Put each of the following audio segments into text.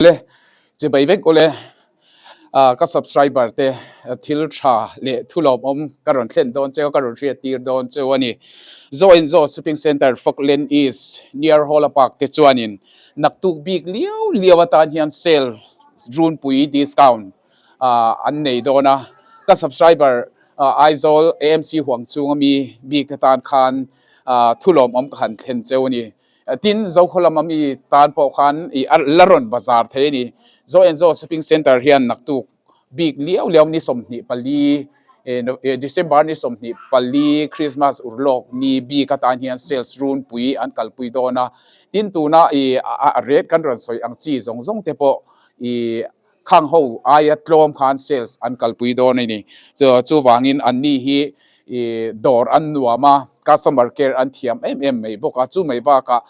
Le chibai vek ule ka subscriber te thil tha leh thu lawmawm ka rawn thlen dawn cheu ka rawn hriat tir dawn cheu a ni. Zo and Zo Shopping Centre Falkland East near Hawla Park te chuanin naktuk bik liau liau atan hian sale runpui discount an nei dawn a. Ka subscriber Aizawl AMC huang chhunga mi bik te tan khan thu lawmawm ka han thlen cheu a ni. Tin, Zokhaw lama mi tan pawh khan ih a la rawn bazar thei a ni. Zo and Zo Shopping Centre hian naktuk bik liau liau ni 24 December ni 24 Christmas urlawk ni bik atan hian sales runpui an kalpui dawn a. Tin, tuna ih a rate kan rawn sawi ang chi zawng zawng te pawh ih Khang ho aia tlawm khan sales an kalpui dawn a ni. Chuvangin anni hi dawr an nuam a, customer care an thiam em em mai bawk a. Chu mai bakah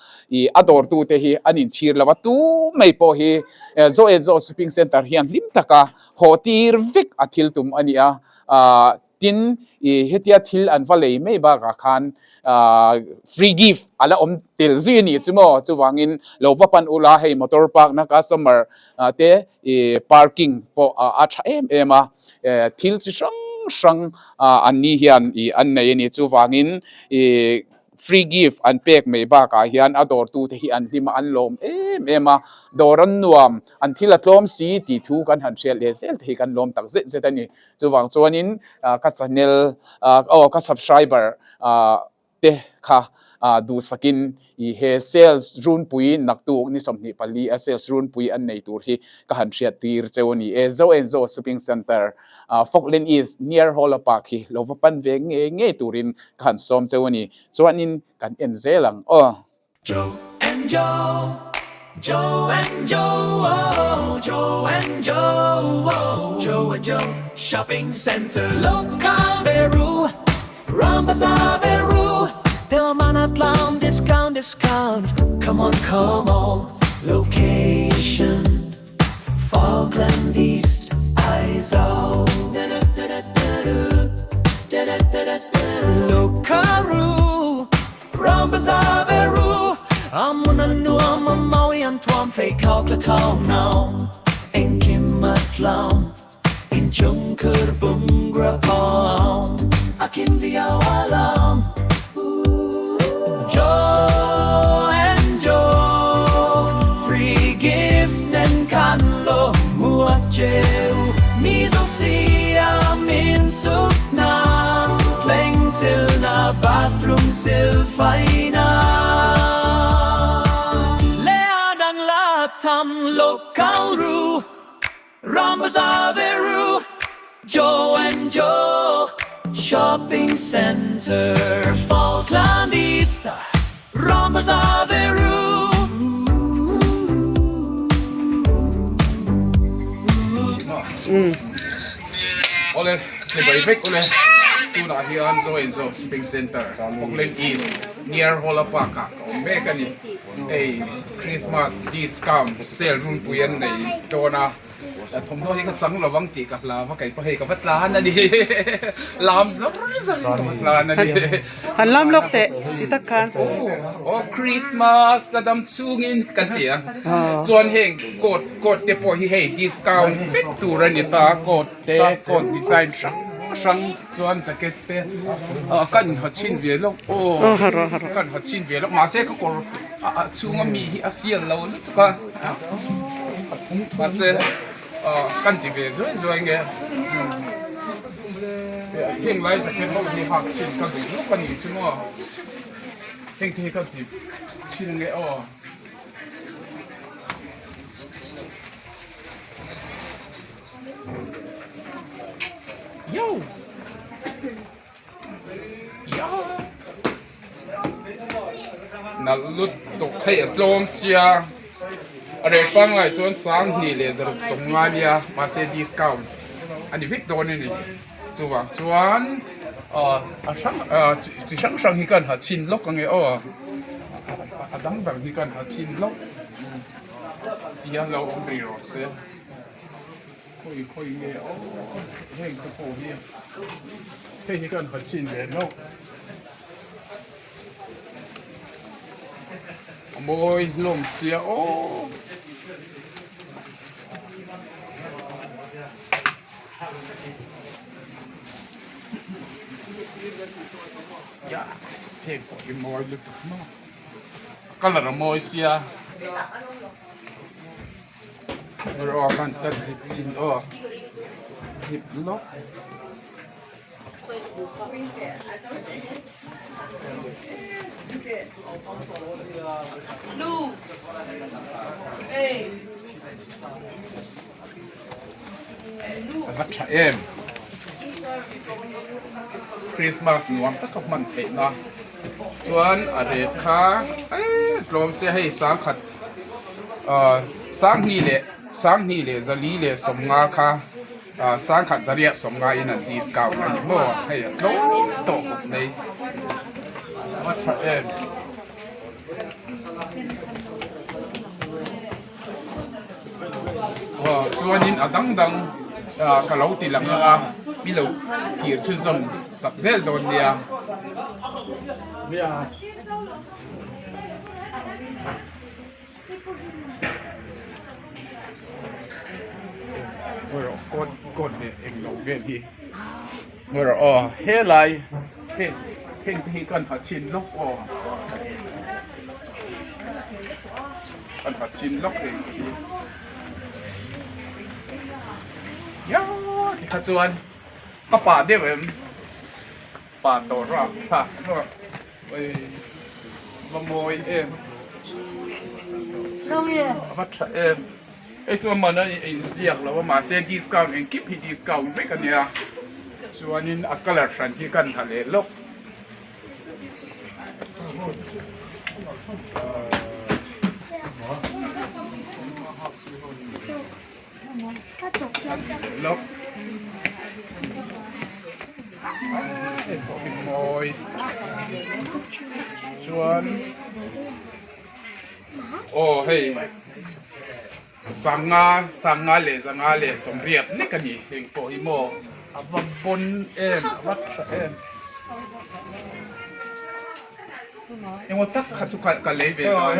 a dawrtute hi an inchhir lo a, tu mai pawh hi Zo and Zo Shopping Centre hian hlim taka haw tir vek a thil tum a ni a. Tin, i hetia thil an va lei mai bakah khan free gift a la awm tel zui a nih chu maw? Chuvangin lo va pan ula hei motor park na customer te i parking pawh a tha em em a, thil chi hrang hrang an ni hian i an nei a ni. Chuvangin i free gift an pek mai bakah hian a dawrtute hi an hlim a, an lawm em em a, dawr an nuam, an thil a tlawm si tih thu kan han hriat leh zel te hi kan lawm tak zet zet a ni. Chuvang chuanin ka channel aw ka subscriber te kha duhsakin i he sales runpui naktuk ni 24 a sales runpui an nei tur hi ka han hriat tir cheu a ni e. Zo and Zo Shopping Centre Falkland East near Hawla Park hi lo va pan ve ngei ngei turin ka han sawm cheu a ni. Chuanin kan en zel ang aw. Joe and Joe, Joe and Joe, oh, Joe and Joe, oh, Joe and Joe Shopping Centre Local Veru, Ram Bazaar Veru, Telmana Tlam Discount Discount, come on come on, Location, Falkland East, Aizawl. Local Ru, Ram Bazaar ve ru, A hmun a nuam a mawi an thuam pheikhawk la thau nau, Engkim a tlawm, Inchung khur bungraw pawm, A kim viau a lawm. Joe and Joe, Free gift nen khan lo hmuak cheu, Mizo siam insuk na, Thleng silna bathroom sil faina. Leh a dang la tham lo kal ru, Ram Bazaar ve ru, Joe and Joe Shopping Centre, Falkland East, Ram Bazaar ve ru. Awle chibai vek ule tunah hian Zo and Zo Shopping Centre Falkland East near Hawla Park ah ka awm mek a ni hei Christmas discount sale runpui an nei dawn a thawmhnaw hi ka chang lo ang tih ka hlau a kei pawh hei ka va tlan a ni lam zawr zawr in ka va tlan a ni Han lam lawk teh ti tak khan aw Christmas ka dam chhungin ka ti a chuan heng coat coat te pawh hi hei discount vek tur a ni ta coat te coat design hrang hrang chuan jacket te ah ka inha chhin ve lawk aw ka inha chhin ve lawk mahse ka kawr a chhunga mi hi a sial lo lutuk a mahse ah kan ti ve zuai zuai nge heng lai jacket ho hi hak chhin ka duh lawk a nih chu maw heng te hi ka ti chhin nge aw. Nalh lutuk hei a tlawm sia a reh pangngai chuan 2650 ania mahse discount a ni vek dawn a ni chuvang chuan ah a hrang ah chi hrang hrang hi kan ha chhin lawk ange aw a dang dang hi kan ha chhin lawk ti hian lo awm rih rawh se. Khawi khawi nge aw heng te pawh hi hei hi kan ha chhin ve hlauh a mawi hlawm sia aw. Heng pawh hi mawi lutuk maw a colour a mawi sia erawh a khan ka zip chhin aw zip lawk. A va tha em Christmas nuam taka hman theih na chuan a ret kha eee tlawm se hei sangkhat ahh sanghnih leh sanghnih leh zali leh sawmnga kha ahh sangkhat zariah sawmnga in an discount a ni maw hei a tlawm tawh khawp mai a va tha em. Aw chuanin a dang dang ah ka lo ti lang ang a mi lo thlir chhunzawm sak zel dawn nia. Coat coat leh englo vel hi erawh aw helai heng heng te hi kan ha chhin lawk aw. Kan ha chhin lawk reng hi ti kha chuan ka pah deuh em pah tawh rap thlak maw ui va mawi em a va tha em hei chu a man a inziak lo a mahse discount engkim hi discount vek a nia chuanin a colour hran hi kan ha leh lawk. Chuan aw hei sanga sanga leh zanga leh sawmriat nek a ni heng pawh hi maw a va bawn em a va tha em engmaw tak kha chu ka lei ve dawn.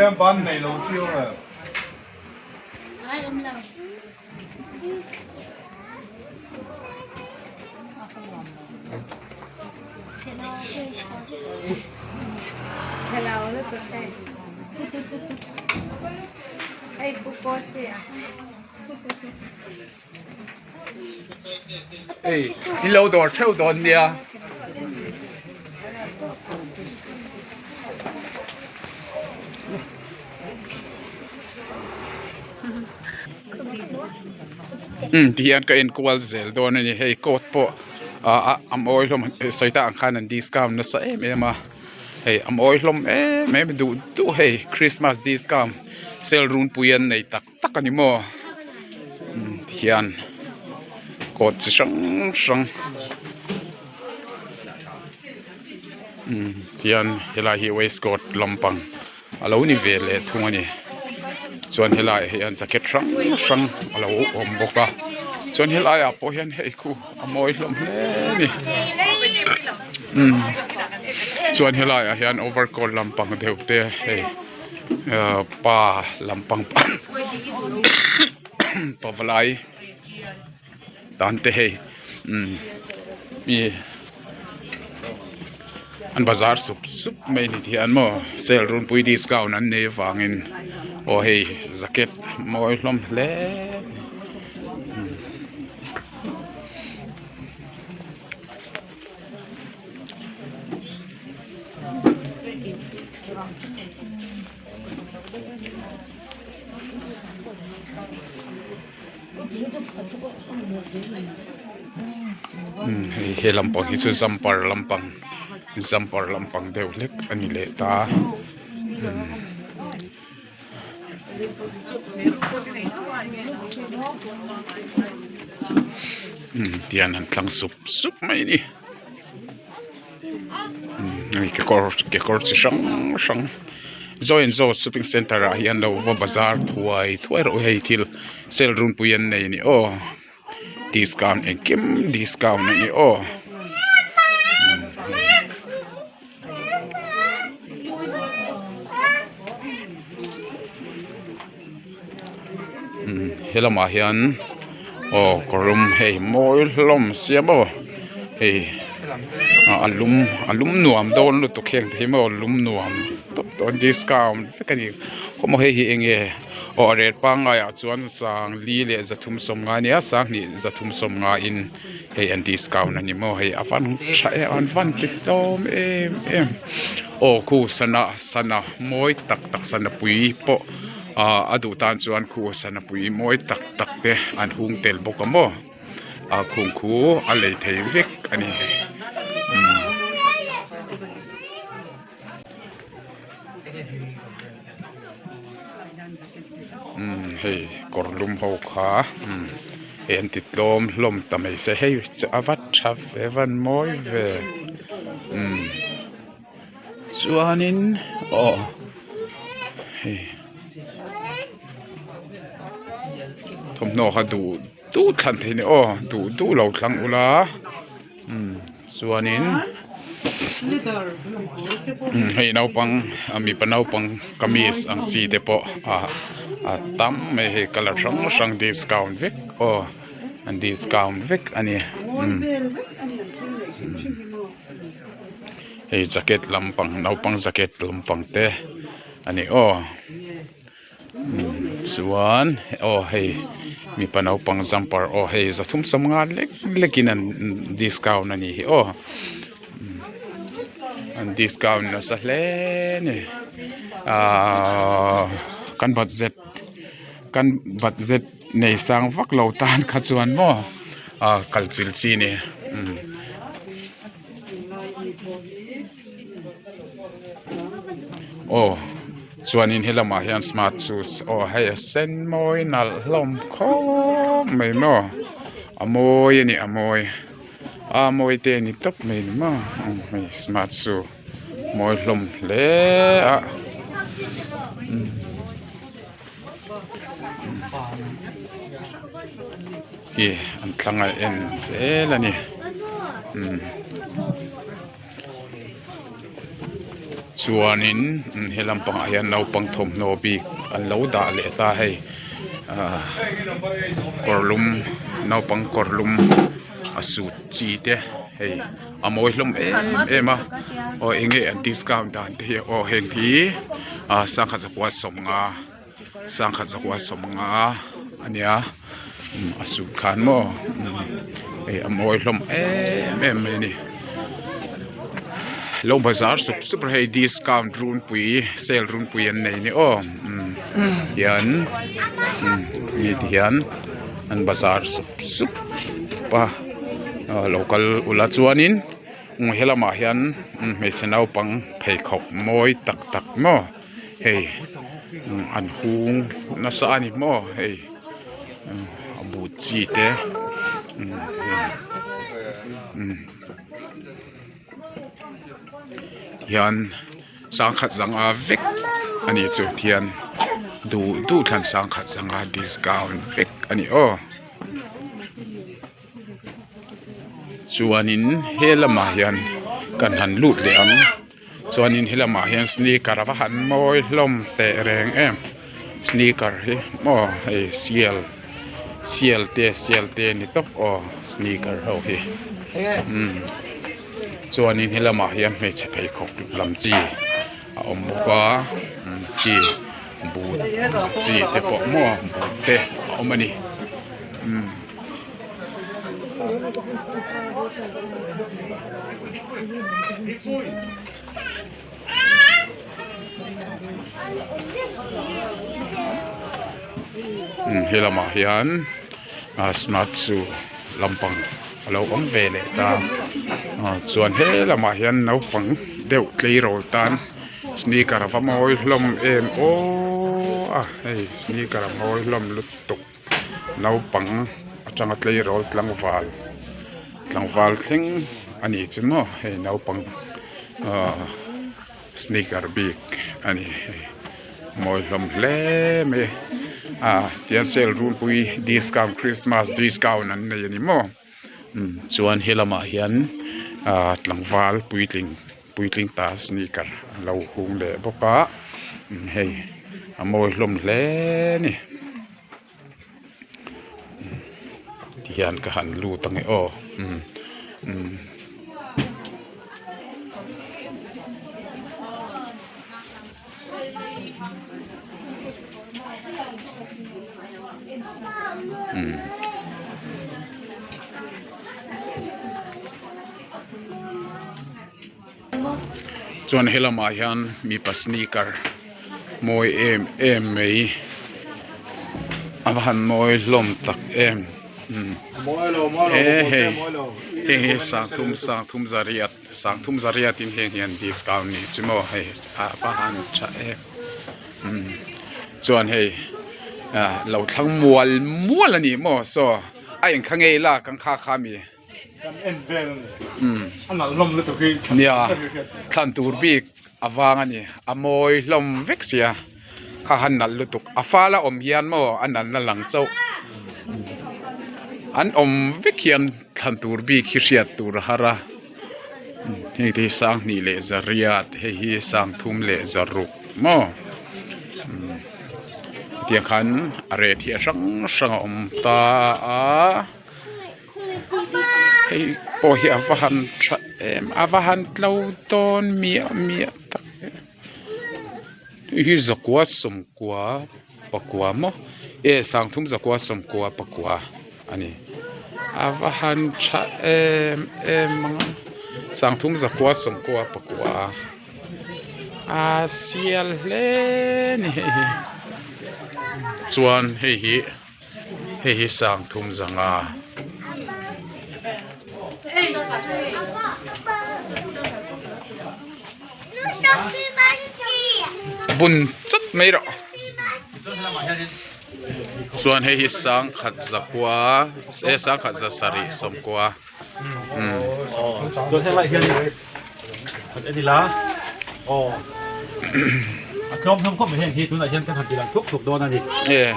Hei in lo dawr theuh dawn nia. Umm ti hian ka en kual zel dawn a ni hei coat pawh ah a mawi hlawm sawi tak ang khan an discount nasa em em a hei a mawi hlawm em em duh duh hei christmas discount sale runpui an nei tak tak a ni maw umm ti hian coat chi hrang hrang umm ti hian helai hi waistcoat lampang. A lo ni ve leh thung a ni chuan helaiah hian jacket hrang hrang a lo awm bawk a chuan helaiah pawh hian hei khu a mawi hlawm hle a ni umm chuan helaiah hian over coat lampang deuh te hei ahh pa lampang pavalai tan te hei umm mi an bazar sup sup mai ni hian maw sale runpui discount an nei avangin aw hei jacket mawi hlawm hle. Hei he lampang hi chu jumper lampang jumper lampang deuh hlek a ni leh ta umm tian an tlang sup sup mai a ni hei kekawr kekawr chi hrang hrang zaw in zaw shopping center ah hian lo va bazar thuai thuai rawh u hei thil sale runpui an nei a ni aw discount engkim discount a ni aw. He lamah hian aw kawrlum hei mawi hlawm sia maw hei. A lum a lum nuam dawn lutuk heng te hi maw lum nuam tawp dawn discount vek a ni khaw maw hei hi eng nge aw a rate pangngai ah chuan sangli leh zathum sawmnga a nia sanghnih zathum sawmnga in hei an discount a ni maw hei a van tha em an van ti tlawm em em aw khu sana sana mawi tak tak sana pui pawh ah a duh tan chuan khu sana pui mawi tak tak te an hung tel bawk a maw. a khum khu a lei thei vek a ni umm hei kawr lum ho kha umm hei an ti tlawm hlawm ta mai se hei a va tha ve a van mawi ve umm chuanin aw hei thawmhnaw kha duh duh thlan theih a ni aw duh duh lo thlang ula umm chuanin umm hei naupang mipa naupang kamis ang chi te pawh ah a tam mai hei colour hrang hrang discount vek aw an discount vek a ni umm. Hei jacket lampang naupang jacket lampang te a ni aw chuan aw hei mipa naupang jumper aw hei zathum sawmnga lek lekin an discount a nih hi aw an discount nasa hle a ni ahhh kan budget kan budget nei sang vak lo tan kha chuan maw ah kal chil chi a ni. Aw chuanin he lamah hian smart shoes aw hei a sen mawi nalh hlawm khawp mai maw a mawi a ni a mawi a mawi te a ni tawp mai ni maw hei smart shoe mawi hlawm hle a. Hi an thlang a en zel a ni umm chuanin he lampangah hian naupang thawmhnaw bik an lo dah leh ta hei ah kawrlum naupang kawrlum a suit chi te hei a mawi hlawm em em a aw eng nge an discount dan te hi aw heng hi ah sangkhat zakua sawmnga sangkhat zakua sawmnga a nia a suit khan maw hei a mawi hlawm em em mai a ni lo bazar sup sup a hei discount runpui sale runpui an nei a ni aw hian mi ti hian an bazar sup sup a ah lo kal ula chuanin he lamah hian hmeichhe naupang pheikhawk mawi tak tak maw hei an hung nasa a ni maw hei a but chi te hian sangkhat zanga vek a nih chu thian duh duh thlan sangkhat zanga discount vek a ni aw. Chuanin he lamah hian kan han lut leh ang chuanin he lamah hian sneaker a va han mawi hlawm teh reng em sneaker hi maw hei sial sial te sial te a ni tawp aw sneaker ho hi umm chuanin he lamah hian hmeichhe pheikhawk lam chi a awm bawk a khi boot chi te pawh maw boot te a awm a ni umm. He lamah hian ah smart shoe lampang a lo awm ve leh ta ah chuan he lamah hian naupang deuh tleirawl tan sneaker a va mawi hlawm em aww a hei sneaker a mawi hlawm lutuk. Naupang atanga tleirawl tlangval tlangval thleng a ni chu maw hei naupang ahh sneaker bik a ni hei mawi hlawm hle mai a ah tihian sale runpui discount christmas discount an nei a ni maw umm chuan he lamah hian ahh tlangval puitling puitling ta sneaker a lo hung leh bawk a hei a mawi hlawm hle a ni tihian ka han lut ange aw umm umm. Umm. Chuan helamah hian mipa sneaker mawi em em mai a va han mawi hlawm tak em umm he hei heng hi sangthum sangthum zariat sangthum zariat in heng hi an discount ni chu maw hei a va han tha em umm chuan hei ah lo thlang mual mual a ni maw saw a engkha ngei lak ang kha kha mi. Nia thlan tur bik a vang a ni a mawi hlawm vek sia kha han nalh lutuk a fal a awm hian maw a nalhna lang chauh an awm vek hian thlan tur bik hi hriat tur a har a heng te hi sanghnih leh zariat hei hi sangthum leh zaruk maw hetiang khan a rate hi a hrang hrang a awm ta a. Hei pawh hi a va han tha em a va han tlo dawn miah miah tak em hei hi zakua sawmkua pakua maw e sangthum zakua sawmkua pakua a ni a va han tha em em ang a sangthum zakua sawmkua pakua a sial hle a ni hei hi chuan hei hi. Hei hi sangthum zanga. Bun chat mai rawh. Chuan hei hi sangkhat zakua e sangkhat za sarih sawmkua. Chuan helai hian han en ila aw a tlawm hlawm khawp mai heng hi tunah hian kan han ti lang thuk thuk dawn a ni.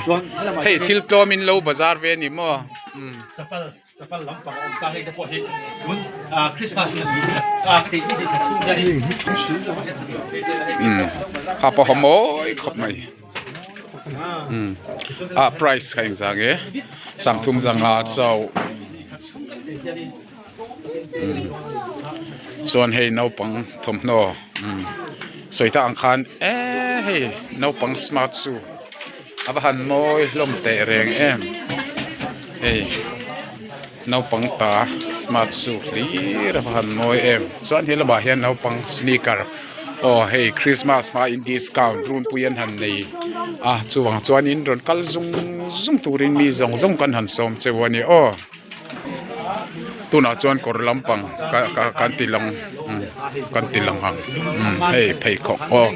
Chuan helamah Hei thil tlawm in lo bazar ve a ni maw? Chapal chapal lampang a awm ta heng te pawh hi tun Christmas hun a ni a ka tih ni khat chhung hian in Ha pawh a mawi khawp mai. A price kha engzah nge sangthum zanga chauh chuan hei naupang thawmhnaw sawi tak ang khan eee hei naupang smart shoe a va han mawi hlawm teh reng em hei naupang ta smart shoe hlir a va han mawi em chuan he lamah hian naupang sneaker. Aw hei Christmas hma in discount runpui an han nei a chuvang chuanin rawn kal zung zung turin mi zawng zawng kan han sawm cheu a ni aw tunah chuan kawr lampang ka ka kan ti lang kan ti lang ang hei pheikhawk aw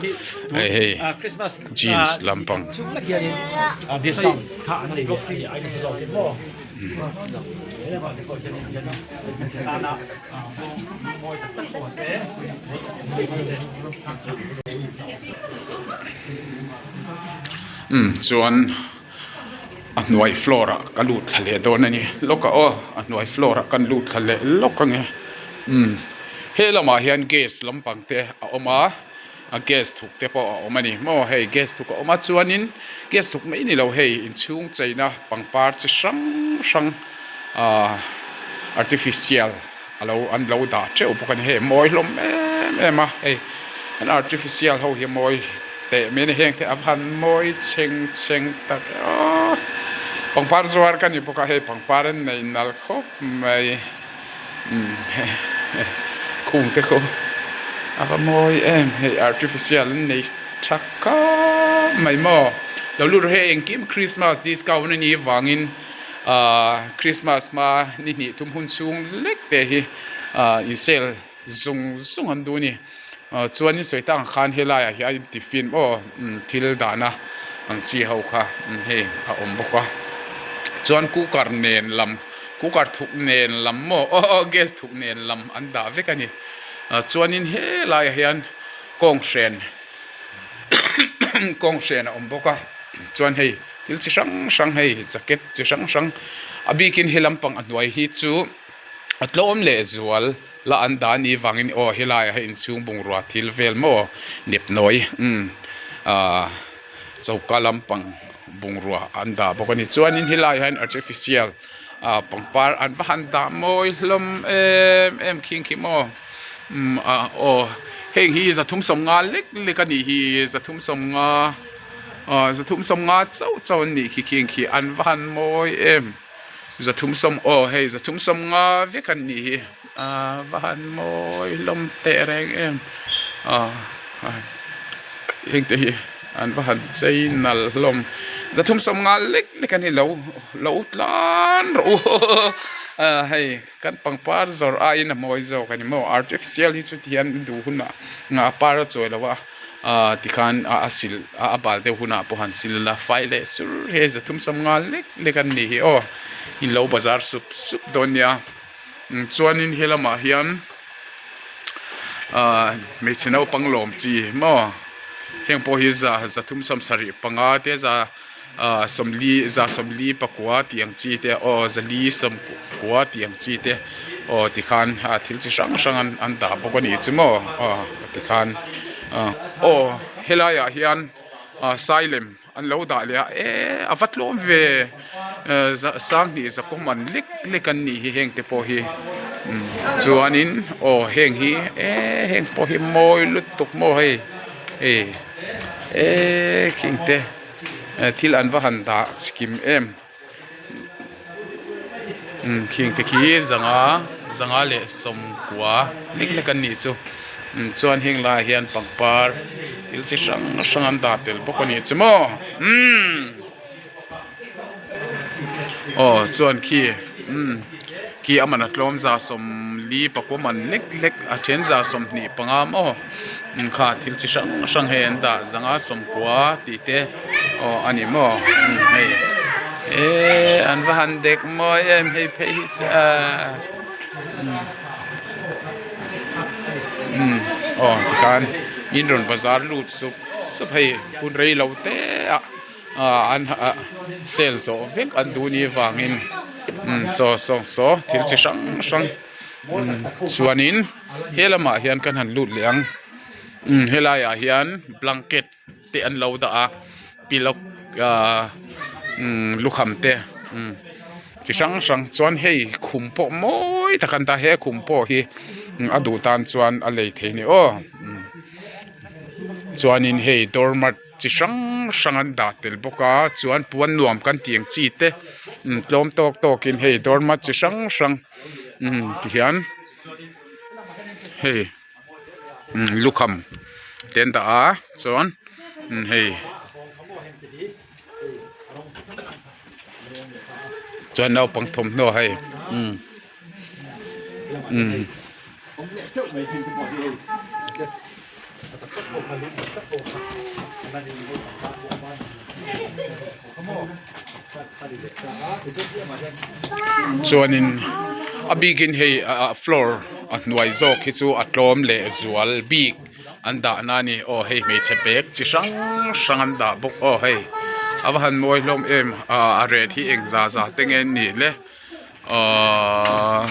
hei hei jeans lampang. Umm chuan a hnuai floor ah ka lut thla leh dawn a ni lawk a aw a hnuai floor ah kan lut thla leh lawk ang e umm he lamah hian gas lampang te a awm a a gas thuk te pawh a awm a ni maw hei gas thuk a awm a chuanin gas thuk mai ni lo hei inchhung cheina pangpar chi hrang hrang ahh artificial a lo an lo dah teuh bawk a ni hei mawi hlawm em em a hei an artificial ho hi mawi teh mai a ni heng te a van mawi chheng chheng tak e aw pangpar zuar ka ni bawk a hei pangpar an nei nalh khawp mai. Khung te khu a va mawi em hei artificial an nei tha khawp mai maw lo lut rawh hei engkim christmas discount a nih vangin ahh christmas hma ni hnih thum hun chhung lek te hi ahh in sale zung zung an duh a ni ah chuan in sawi tak ang khan helai ah hian tiffin aw thil dahna ang chi ho kha hei a awm bawk a chuan cooker nen lam. Cooker thuk nen lam maw aw aw gas thuk nen lam an dah vek a ni chuanin helaiah hian kawnghren kawnghren a awm bawk a chuan hei thil chi hrang hrang hei jacket chi hrang hrang a bikin he lampang a hnuai hi chu a tlawm leh zual la an dah a nih vangin aw helaiah hian inchhung bungrua thil vel maw nepnawi umm ahh choka lampang. Bungrua an dah bawk a ni chuanin helaiah hian artificial ah pangpar an va han dah mawi hlawm em em khing khi maw umm ah aw heng hi zathum sawmnga lek lek a nih hi zathum sawmnga. Aw zathum sawmnga chauh chauh an nih khi khing khi an va han mawi em zathum sawm aw hei zathum sawmnga vek an nih hi a va han mawi hlawm teh reng em aw heng te hi an va han chei nalh hlawm zathum sawmnga lek lek an ni lo lo tlan rawh u a hei kan pangpar zawrh aiin a mawi zawk a ni maw artificial hi chu tihian duh hunah a par a chawi lo a. Ahh tikhan a sil a bal deuh hunah pawh han sil la fai leh sur hi hei zathum sawm nga lek lek an nih hi aw in lo bazar sup sup dawn nia chuanin he lamah hian ahh hmeichhe naupang lawm chi maw heng pawh hi za zathum sawm sarih panga te za ahh sawmli za sawmli pakua tih ang chi te aw zali sawmkua tih ang chi te aw tikhan ah thil chi hrang hrang an an dah bawk a nih chu maw aw tikhan ah aw helai ah hian ah sailem an lo dah leh a eee a va tlawm ve eh sanghnih zakawm an lek lek an nih hi heng te pawh hi chuanin aw heng hi eee heng pawh hi mawi lutuk maw hei hei eee khing te. Thil an va han dah chikim em umm khing te khi zanga zanga leh sawmkua lek lek an nih chu chuan heng laiah hian pangpar thil chi hrang hrang an dah tel bawk a nih chu maw umm aw chuan khi umm khi a man a tlawm za sawmli pakua man lek lek a then za sawmhnih panga maw. Kha thil chi hrang hrang hei an dah zanga sawmkua tih te aw a ni maw hei eee an va han dek mawi em hei phei hi chu aaa umm aw tikhan in rawn bazar lut sup sup hei hun rei lo te ah ah an sale zawh vek an duh ni vangin umm saw saw saw thil chi hrang hrang. Chuanin he lamah hian kan han lut leh ang umm helai ah hian blanket te an lo dah a pillow ahh umm lukham te umm chi hrang hrang chuan hei khum pawh mawi tak an dah a he khum pawh hi a duh tan chuan a lei thei a ni aw chuanin hei doormat chi hrang hrang an dah tel bawk a chuan puan nuam kan tih ang chi te umm tlawm tawk tawk in hei doormat chi hrang hrang. Umm tihian hei umm lukham te an dah a chuan umm hei chuan naupang thawmhnaw hei umm umm. Chuanin a bikin hei ah floor a hnuai zawk hi chu a tlawm leh zual bik an dahna a ni aw hei hmeichhe bag chi hrang hrang an dah bawk aw hei a va han mawi hlawm em ah a rate hi eng za za te nge an nih le ahh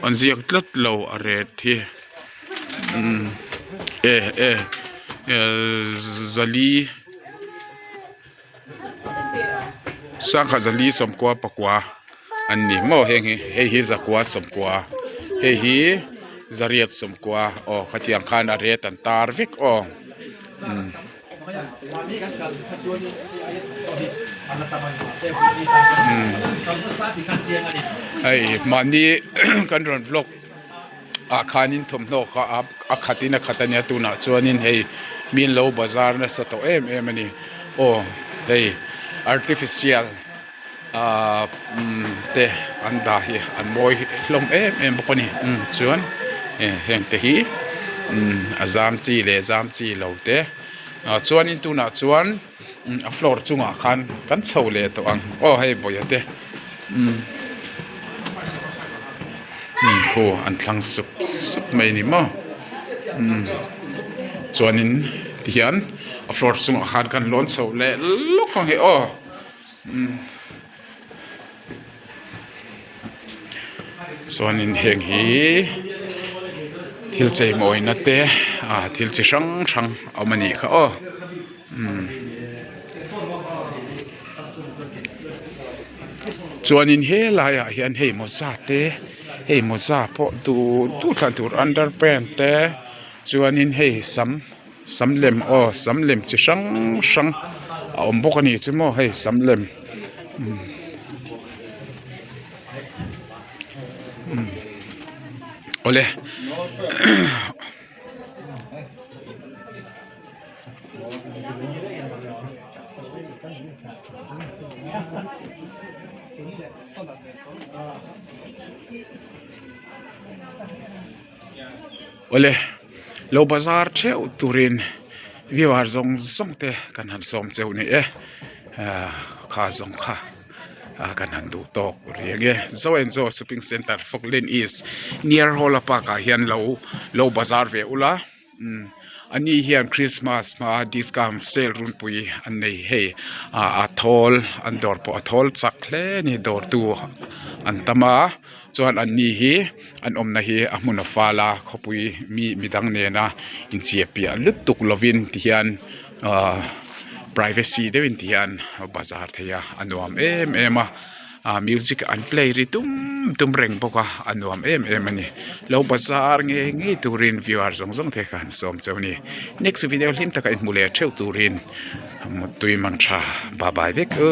an ziak tlat lo a rate hi umm e e zali. Sangha zali sawmkua pakua an ni maw heng hi hei hi zakua sawmkua hei hi zariat sawmkua aw khatiang khan a ret an tar vek aw umm. Hei mahni kan rawn vlog ah khanin thawmhnaw kha a khat in a khat a nia tunah chuanin hei mi an lo bazar nasa tawh em em a ni aw hei artificial ahh te an dah hi an mawi hlawm em em bawk a ni umm chuan heng te hi umm a zam chi leh zam chi lo te ah chuanin tunah chuan a floor chungah khan kan chho leh tawh ang aw hei bawihte te umm umm khu an thlang sup sup mai a ni maw umm chuanin tihian a floor chungah khan kan lawn chho leh lawk ang e aw umm chuanin heng hi thil chei mawina te ah thil chi hrang hrang a awm a nih kha aw umm chuanin helaiah hian hei mawza te hei mawza pawh duh duh thlan tur underpant te chuanin hei sam. Sam lem aw sam lem chi hrang hrang a awm bawk a ni chu maw hei sam lem awle. Awle lo bazar theuh turin viewer zawng zawng te kan han sawm cheu ni e ah kha zawng kha ah kan han duh tawk reng e zo and zo shopping centre falkland east near hall a park ah hian lo lo bazar ve ula umm a ni hian christmas hma discount sale runpui an nei hei ah a thawl an dawr pawh a thawl chak hle a ni dawr tu an tam a. Chuan an ni hi an awmna hi a hmun a fal a khawpui mi midang nena inchhiah piah lutuk lovin ti hian ahh privacy deuhin ti hian bazar thei a a nuam em em a ah music an play ri dum dum reng bawk a a nuam em em a ni lo bazar ngei ngei turin viewer zawng zawng te kha an sawm chauh a ni next video hlim taka inhmu leh theuh turin mutui mang tha bye bye vek u.